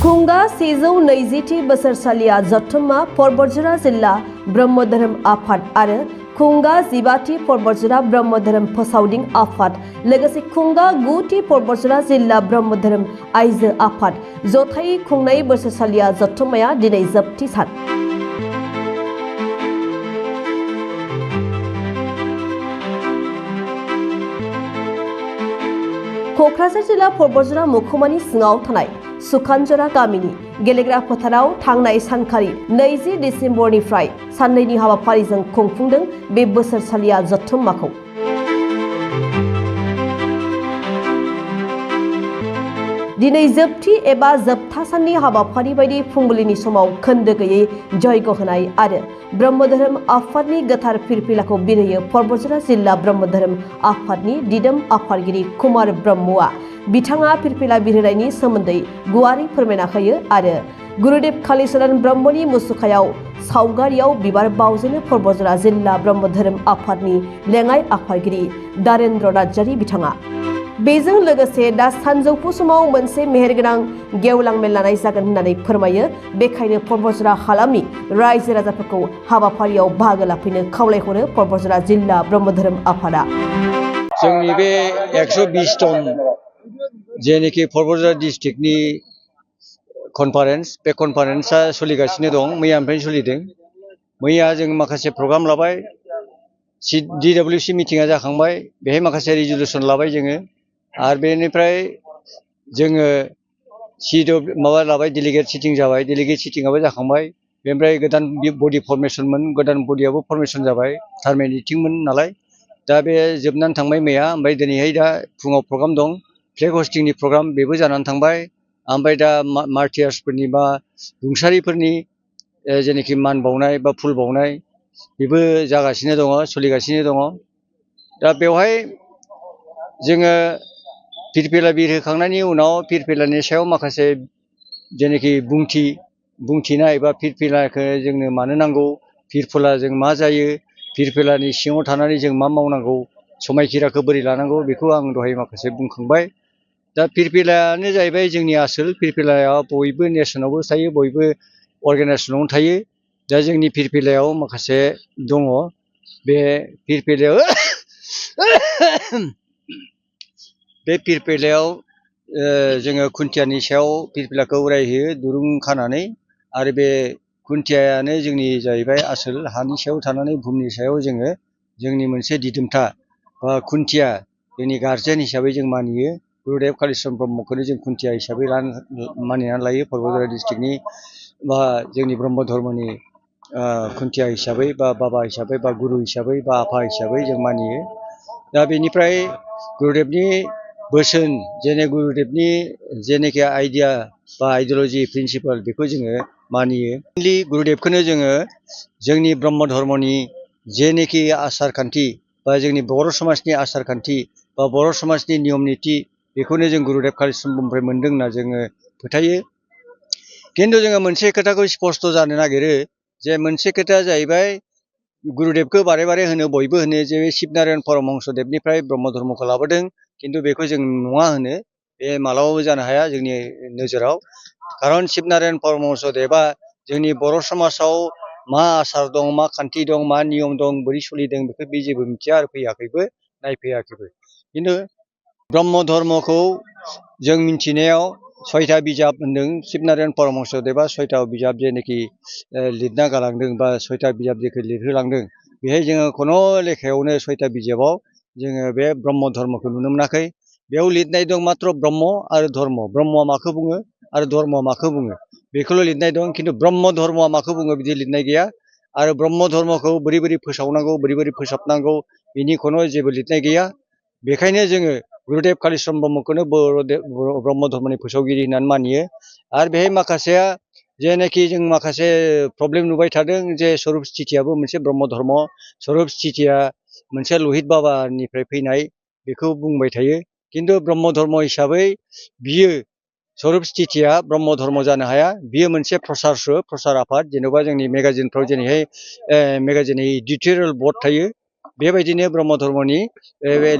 खुंगा 120 बोसोरसालिया जथुम्मा परबतजरा जिल्ला ब्रह्म धोरोम आफाद आरो खुंगा 15 परबतजरा ब्रह्म धोरोम फोसावदिं आफाद लोगोसे खुंगा 9 परबतजरा जिल्ला ब्रह्म धोरोम आइजो आफाद जथायै खुंनाय बोसोरसालिया जथुम्माया दिनै जोबथि सान। क'क्राझार जिल्ला परबतजरा मख'मानि सिङाव थानाय सुखानजरा गामिनि गेलेग्रा फोथाराव थांनाय सानखालि 20 डिसेम्बरनिफ्राय साननैनि हाबाफारिजों खुंफुंदों बे बोसोरसालिया जथुम्माखौ। दिनै जोबथि एबा जोबथा साननि हाबाफारि बायदि फुंबिलिनि समाव खोन्दो गैयै जयग होनाय आरो ब्रह्म धोरोम आफादनि गोथार फिरफिलाखौ बिरहोयो परबतजरा जिल्ला ब्रह्म धोरोम आफादनि दिदोम आफादगिरि कुमार ब्रह्मआ बिथाङा फिरफिला बिरहोनायनि सोमोन्दै गुवारै फोरमायना होयो आरो गुरुदेव कालीचरण ब्रह्मनि मुसुखायाव सावगारियाव बिबार बावजेनो परबतजरा जिल्ला ब्रह्म धोरोम आफादनि लेङाइ आफादगिरि दारेन्द्र नार्जारी बिथाङा। बेजों लोगोसे दा सानजौफु समाव मोनसे मेहेरगोनां गेवलां मेल लानाय जागोन होननानै फोरमायो। बेखायनो परबतजरा हालामनि रायजो राजाफोरखौ हाबाफारियाव बाहागो लाफैनो खावलायहरो परबतजरा जिल्ला ब्रह्म धोरोम आफादा। जोंनि बे 120 टन जेनेखि परबतजरा डिस्ट्रिक्टनि कनफारेन्स बे कनफारेन्सआ सोलिगासिनो दं, मैयानिफ्रायनो सोलिदों। मैया जों माखासे प्रग्राम लाबाय, DWC मिटिंआ जाखांबाय, बेहाय माखासे रिजलिउसन लाबाय जोङो आरो बेनिफ्राय जोङो लाबाय, डेलिगेट सिटिं जाबाय, डेलिगेट सिटिंआबो जाखांबाय। बेनिफ्राय गोदान बडि फर्मेशनमोन, गोदान बडियाबो फर्मेशन जाबाय, टार्म मिटिंमोन नालाय। दा बे जोबनानै थांबाय मैया, ओमफ्राय दिनैहाय दा फुङाव प्रग्राम दं, फ्लेग हस्टिंनि प्रग्राम बेबो जानानै थांबाय। ओमफ्राय दा मार्टियार्सफोरनि बा रुंसारिफोरनि जेनेखि मान बावनाय बा फुल बावनाय बेबो जागासिनो दङ, सोलिगासिनो दङ। दा बेवहाय जोङो फिरफिला बिरहोखांनायनि उनाव फिरफिलानि सायाव माखासे जेनेखि बुंथिनाय बा फिरफिलाखौ जोंनो मानो नांगौ, फिरफिलाजों मा जायो, फिरफिलानि सिङाव थानानै जों मा मावनांगौ, समायखिराखौ बोरै लानांगौ, बेखौ आं दहाय माखासे बुंखांबाय। दा फिरफिलायानो जाहैबाय जोंनि आसोल। फिरफिलाया बयबो नेसनावबो थायो, बयबो अर्गेनाइजेसनावनो थायो। दा जोंनि फिरफिलायाव माखासे दङ। बे फिरफिलायाव बे फिरफिलायाव जोङो खुन्थियानि सायाव फिरफिलाखौ उरायहोयो दुरुं खानानै, आरो बे खुन्थियायानो जोंनि जाहैबाय आसोल। हानि सायाव थानानै बुहुमनि सायाव जोङो जोंनि मोनसे दिदोमथा बा खुन्थिया, जोंनि गार्जेन हिसाबै जों मानियो। गुरुदेव कालीचरण ब्रह्मखौनो जों खुन्थिया हिसाबै मानिनानै लायो, परबतजरा डिस्ट्रिक्टनि बा जोंनि ब्रह्म धर्मनि खुन्थिया हिसाबै बा बाबा हिसाबै बा गुरु हिसाबै बा आफा हिसाबै जों मानियो। दा बेनिफ्राय गुरुदेबनि बोसोन, गुरुदेबनि जेनेखि आइडिया बा आइडिय'लजि प्रिन्सिपाल, बेखौ जोङो मानियो। मेनलि गुरुदेबखौनो जोङो जोंनि ब्रह्म धर्मनि जेनेखि आसार खान्थि बा जोंनि बर' समाजनि आसार खान्थि बा बर' समाजनि नियम निथि, बेखौनो जों गुरुदेब कालीचरण ब्रह्मनिफ्राय मोन्दों होनना जोङो फोथायो। खिन्थु जोङो मोनसे खोथाखौ स्पष्ट जानो नागिरो जे मोनसे खोथाया जाहैबाय, गुरुदेबखौ बारे बारे होनो, बयबो होनो जे शिबनारायण परमहंसदेबनिफ्राय ब्रह्म धर्मखौ लाबोदों, खिन्थु बेखौ जों नङा होनो। बे मालाबाबो जानो हाया जोंनि नोजोराव। खारन शिबनारायण परमहंसदेबा जोंनि बर' समाजाव मा आसार दं, मा खान्थि दं, मा नियम दं, बोरै सोलिदों, बेखौ बे जेबो मिथिया आरो फैयाखैबो, नायफैयाखैबो। खिन्थु ब्रह्म धर्मखौ जों मिथिनायाव 6था बिजाब होनदों शिबनारायण परमहंसदेबा, 6था बिजाब जेनेखि लिरना गालांदों बा 6था बिजाब जेखौ लिरहोलांदों, बेहाय जोङो खुनु लेखायावनो 6था बिजाबाव जोङो बे ब्रह्म धर्मखौ नुनो मोनाखै। बेयाव लिरनाय दं मात्र ब्रह्म आरो धर्म। ब्रह्मआ माखौ बुङो आरो धर्मआ माखौ बुङो, बेखौल' लिरनाय दं। खिन्थु ब्रह्म धर्मआ माखौ बुङो बिदि लिरनाय गैया। आरो ब्रह्म धर्मखौ बोरै बोरै फोसावनांगौ, बोरै बोरै फोसाबनांगौ, बिनि खुनु जेबो लिरनाय गैया। बेखायनो जोङो गुरुदेब कालीचरण ब्रह्मखौनो ब्रह्म धर्मनि फोसावगिरि होननानै मानियो। आरो बेहाय माखासेया जेनाखि जों माखासे प्रब्लेम नुबाय थादों जे स्वरुप स्थिथियाबो मोनसे ब्रह्म धर्म, स्वरुप स्थिथिया मोनसे लहित बाबानिफ्राय फैनाय, बेखौ बुंबाय थायो। खिन्थु ब्रह्म धर्म हिसाबै बियो स्वरुप स्थिथिया ब्रह्म धर्म जानो हाया। बियो मोनसे प्रसार आफाद। जेनेबा जोंनि मेगाजिनफ्राव जेरैहाय मेगाजिननि एडिटरियेल बर्ड थायो, बेबायदिनो ब्रह्म धर्मनि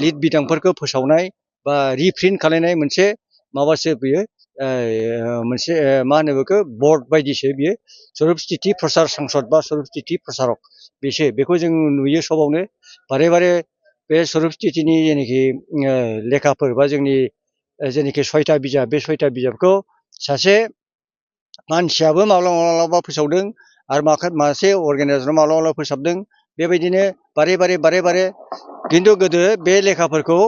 लिरबिदांफोरखौ फोसावनाय बा रिप्रिन्ट खालामनाय मोनसे माबासो बियो मोनसे मा होनो बेखौ बर्ड बायदिसो बियो स्वरुप स्थिति प्रसार सांसद बा स्वरुप स्थिति प्रसारक बेसो बेखौ जों नुयो सबावनो बारे बारे बे स्वरुप स्थितिनि जेनाखि लेखाफोर बा जोंनि जेनाखि 6टा बिजाब बे 6टा बिजाबखौ सासे मानसियाबो माब्लाबा माब्लाबा फोसावदों आरो मासे अर्गेनाइजेसना माब्लाबा माब्लाबा फोसाबदों बेबायदिनो बारे बारे खिन्थु गोदो बे लेखाफोरखौ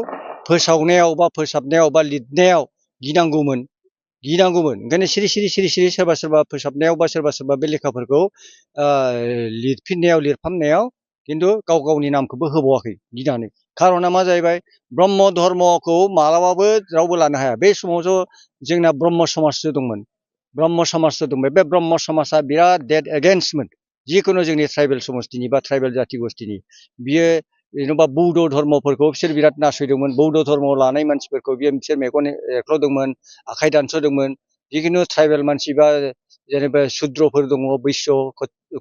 फोसावनायाव बा फोसाबनायाव बा लिरनायाव गिनांगौमोन ओंखायनो सिरि सोरबा फोसाबनायाव बा सोरबा बे लेखाफोरखौ लिरफामनायाव खिन्थु गाव गावनि नामखौबो होबावाखै गिनानै खारना मा जाहैबाय ब्रह्म धर्मखौ मालाबाबो रावबो लानो हाया बे समावथ' जोंना ब्रह्म समाजसो दंमोन बे ब्रह्म समाजा बिराद डेड एगेन्स्टमोन जिखुनु जोंनि ट्राइबेल समष्टिनि बा ट्राइबेल जाथि गस्टिनि बियो जेनेबा बौद्ध धर्मफोरखौ बिसोर बिराद नासयदोंमोन बौद्ध धर्म लानाय मानसिफोरखौ बिसोर मेगन एख्ल'दोंमोन आखाइ दानस'दोंमोन जिखुनु ट्राइबेल मानसि बा जेनेबा सुद्रफोर दङ बैश्य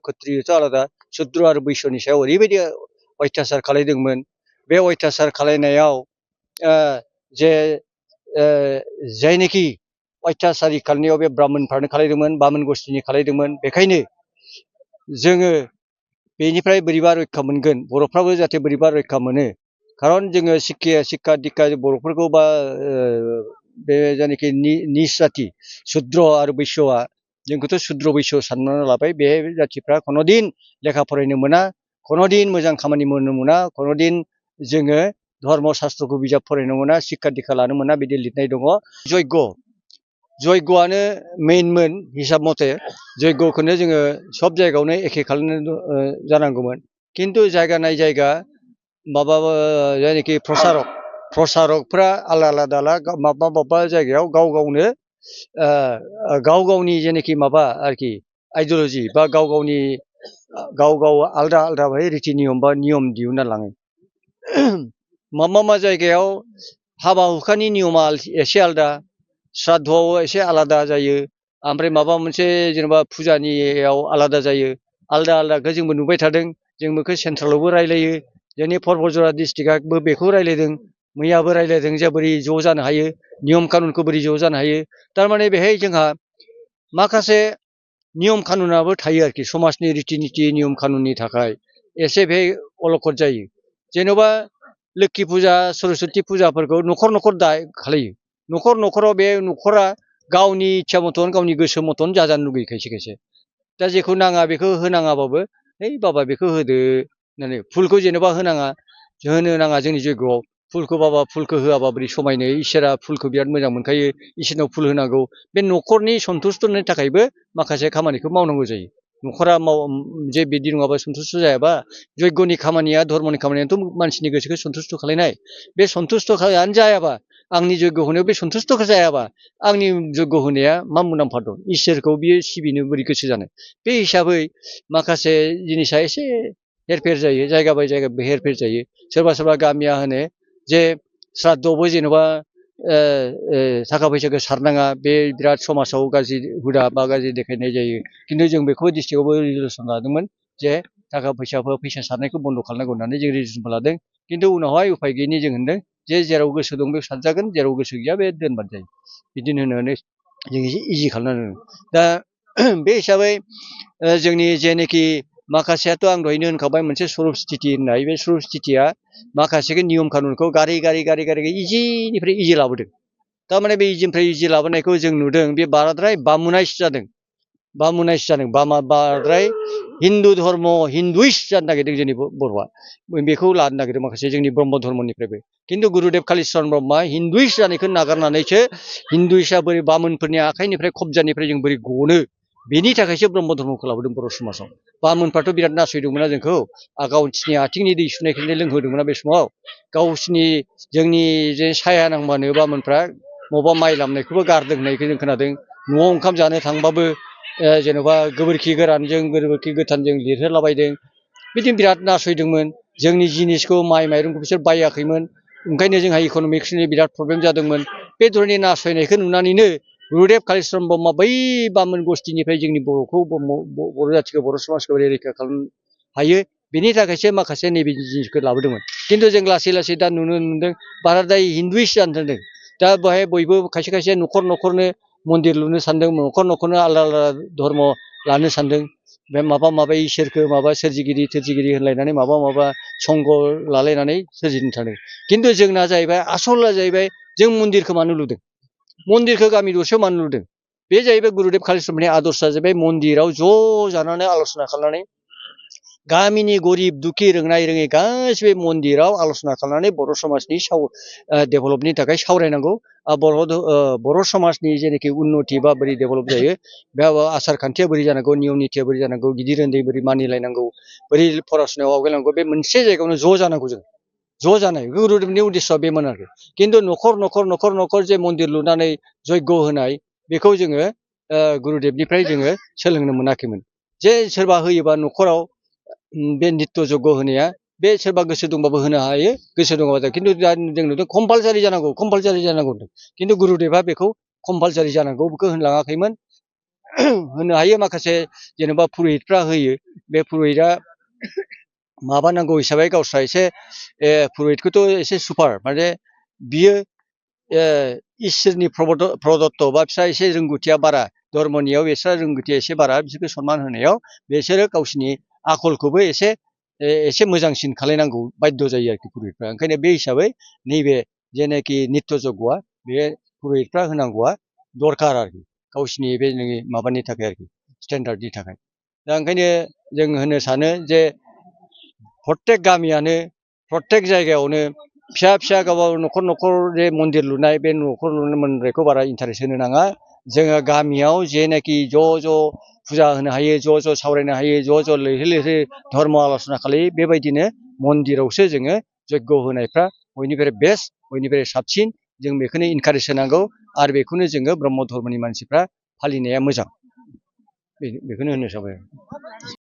खत्रियथ' आलादा सुद्र आरो बैश्यनि सायाव ओरैबायदि अयथासार खालायदोंमोन बे अयथासार खालायनायाव जे जायनोखि अयथासारि खालायनायाव बे ब्राह्मणफ्रानो खालायदोंमोन बामोन गस्टिनि खालायदोंमोन बेखायनो जोङो बेनिफ्राय बोरैबा रैखा मोनगोन बर'फ्राबो जाहाथे बोरैबा रैखा मोनो खारन जोङो शिक्षा दिक्षा बर'फोरखौ बा बे जायनाखि निच जाथि सुद्र आरो बैश्यआ जोंखौथ' सुद्र बैश्य साननानै लाबाय बे जाथिफ्रा खुनुदिन लेखा फरायनो मोना खुनुदिन मोजां खामानि मावनो मोना खुनुदिन जोङो धर्म शास्त्रखौ बिजाब फरायनो मोना शिक्षा दिक्षा लानो मोना बिदि लिरनाय दङ जयग'आनो मेइनमोन हिसाब मथे जयग'खौनो जोङो सब जायगायावनो एखे खालामनो जानांगौमोन खिन्थु जायगा नाय जायगा माबा जायनाखि प्रसारकफ्रा आलादा माबा जायगायाव गाव गावनि जेनाखि माबा आरोखि आइडिय'लजि बा गाव आलदा भाई रिति नियम बा नियम दिहुनना लाङो मा जायगायाव हाबा हुखानि नियमा एसे आलदा श्राद्धआव एसे आलादा जायो ओमफ्राय माबा मोनसे जेनेबा फुजानियाव आलादा जायो आलदाखौ जोंबो नुबाय थादों जों बेखौ सेन्ट्रेलावबो रायलायो जोंनि परबजरा डिस्ट्रिक्टआबो बेखौ रायलायदों मैयाबो रायलायदों जे बोरै ज' जानो हायो नियम कानुनखौ बोरै ज' जानो हायो थारमाने बेहाय जोंहा माखासे नियम कानुनाबो थायो आरोखि समाजनि रिति निति नियम कानुननि थाखाय एसे बेहाय अलखद जायो जेन'बा लोक्षि फुजा सरस्वती फुजाफोरखौ न'खर खालायो न'खराव बे न'खरा गावनि इच्छा मथन गावनि गोसो मथन जाजानो लुगैयो खायसे दा जेखौ नाङा बेखौ होनाङाबाबो है बाबा बेखौ होदो होननानै फुलखौ जेनेबा होनो नाङा जोंनि जयग'आव फुलखौ होआबा बोरै समायनो इसोरा फुलखौ बिराद मोजां मोनखायो इसोरनाव फुल होनांगौ बे न'खरनि सन्थुस्ट'नि थाखायबो माखासे खामानिखौ मावनांगौ जायो न'खरा जे बिदि नङाबा सन्थुस्ट' जायाबा जयग'नि खामानिया धर्मनि खामानियाथ' मानसिनि गोसोखौ सन्थुस्ट' खालायनाय बे सन्थुस्ट' खालायनानै जायाबा आंनि जयग' होनायाव बे सन्थुस्ट'खौ जायाबा आंनि जयग' होनाया मा मुलाम्फा दं इसोरखौ बियो सिबिनो बोरै गोसो जानो बे हिसाबै माखासे जिनिसा एसे हेरफेर जायो जायगा बाय जायगा हेरफेर जायो सोरबा गामिया होनो जे श्राद्धआवबो जेनेबा थाखा फैसाखौ सारनाङा बे बिराद समाजाव गाज्रि हुदा बा गाज्रि देखायनाय जायो खिन्थु जों बेखौ डिस्ट्रिक्टआवबो रिजुलेसन लादोंमोन जे फैसा सारनायखौ बन्द' खालामनांगौ होननानै जों रिजुलेसन लादों खिन्थु उनावहाय उफाय गैयिनि जों होनदों जे जेराव गोसो दं बेयाव सारजागोन जेराव गोसो गैया बे दोनबानो जायो बिदिनो होननानै जों एसे इजि खालामनानै दा बे हिसाबै जोंनि जेनाखि माखासेयाथ' आं दहायनो होनखाबाय मोनसे स्वरुप स्थिति होननाय बे स्वरुप स्थितिया माखासेखौ नियम कानुनखौ गारै इजिनिफ्राय इजि लाबोदों थारमाने बे इजिनिफ्राय इजि लाबोनायखौ जों नुदों बे बाराद्राय बामुनाइस जादों बाराद्राय हिन्दु धर्म हिन्दुइस्ट जानो नागिरदों जोंनि बर'आ बेखौ लानो नागिरदों माखासे जोंनि ब्रह्म धर्मनिफ्रायबो खिन्थु गुरुदेब कालिचरन ब्रह्मआ हिन्दुइस्ट जानायखौ नागारनानैसो हिन्दुइस्टआ बोरै बामोनफोरनि आखाइनिफ्राय खबजानिफ्राय जों बोरै गनो बेनि थाखायसो ब्रह्म धर्मखौ लाबोदों बर' समाजाव बामोनफ्राथ' बिराद नासयदोंमोना जोंखौ गावसिनि आथिंनि दै सुनायखौनो लोंहोदोंमोना बे समाव गावसिनि जोंनि जे साया नांबानो बामोनफ्रा बबावबा माइ लामनायखौबो गारदों होननायखौ जों खोनादों न'आव ओंखाम जानो थांबाबो जेन'बा गोबोरखि गोरानजों गोबोरखि गोथांजों लिरहोलाबायदों बिदिनो बिराद नासयदोंमोन जोंनि जिनिसखौ माइरंखौ बिसोर बायाखैमोन ओंखायनो जोंहा इक'नमिक्सनि बिराद प्रब्लेम जादोंमोन बे धरननि नासयनायखौ नुनानैनो गुरुदेब कालिचरन ब्रह्मआ बै बामोन गस्टिनिफ्राय जोंनि बर'खौ बर' जाथिखौ बर' समाजखौ बोरै रैखा खालामनो हायो बेनि थाखायसो माखासे नैबे जिनिसखौ लाबोदोंमोन खिन्थु जों लासै दा नुनो मोनदों बाराद्राय हिन्दुइस्ट जानो थांदों दा बेहाय बयबो खायसे न'खरनो मन्दिर लुनो सानदों न'खर न'खरनो आलादा आलादा धर्म लानो सानदों बे माबा इसोरखौ माबा सोरजिगिरि होनलायनानै माबा संग लालायनानै सोरजिनो सानदों खिन्थु जोंना जाहैबाय आसला जाहैबाय जों मन्दिरखौ मानो लुदों मन्दिरखौ गामि दरसेयाव मानो लुदों बे जाहैबाय गुरुदेब कालिचरननि आदर्शआ जाहैबाय मन्दिराव ज' जानानै आल'सना खालामनानै गामिनि गरिब दुखि रोंनाय रोङै गासिबो मन्दिराव आल'सना खालामनानै बर' समाजनि डेभेलपनि थाखाय सावरायनांगौ बर' समाजनि जेनाखि उन्नति बा बोरै डेभेलप जायो बेयाव आसार खान्थिया बोरै जानांगौ नियम निथिया बोरै जानांगौ गिदिर उन्दै बोरै मानिलायनांगौ बोरै फरायनायाव आवगायलांनांगौ बे मोनसे जायगायावनो ज' जानांगौ जों ज' जानाय गुरुदेबनि उद्देश्यआ बेमोन आरो खिन्थु न'खर जे मन्दिर लुनानै जयग होनाय बेखौ जोङो गुरुदेबनिफ्राय जोङो सोलोंनो मोनाखैमोन जे सोरबा होयोबा न'खराव बे नित्य जग्य होनाया बे सोरबा गोसो दंबाबो होनो हायो गोसो दंबाबो खिन्थु दा जों नुदों कम्पालसारि जानांगौ खिन्थु गुरुदेबा बेखौ कम्पालसारि जानांगौ बेखौ होनलाङाखैमोन होनो हायो माखासे जेनेबा पुरहितफ्रा होयो बे पुरहितआ माबानांगौ हिसाबै गावस्रा एसे पुरहितखौथ' एसे सुपार माने बियो इसोरनि प्रदत्त बा बिस्रा एसे रोंगौथिया बारा धर्मनियाव बिस्रा रोंगौथिया एसे बारा बिसोरखौ सनमान होनायाव बिसोरो गावसिनि आखलखौबो एसे मोजांसिन खालायनांगौ बाध्य जायो आरोखि पुरहितफ्रा ओंखायनो बे हिसाबै नैबे जेनाखि नित्य जग्यआ बे पुरहितफ्रा होनांगौआ दरखार आरोखि गावसिनि बे माबानि थाखाय आरोखि स्टेन्डार्डनि थाखाय दा ओंखायनो जों होननो सानो जे प्रत्येक गामियानो प्रत्येक जायगायावनो फिसा गावबा न'खर जे मन्दिर लुनाय बे न'खर लुनाय मन्दिरखौ बारा इन्टारेस्ट होनो नाङा जोङो गामियाव जेनाखि ज' फुजा होनो हायो ज' सावरायनो हायो ज' लैहोर धर्म आल'सना खालायो बेबायदिनो मन्दिरावसो जोङो जग्य होनायफ्रा बयनिफ्राय बेस्ट बयनिफ्राय साबसिन जों बेखौनो इनकारेज होनांगौ आरो बेखौनो जोङो ब्रह्म धर्मनि मानसिफ्रा फालिनाया मोजां बेखौनो होननो सानबाय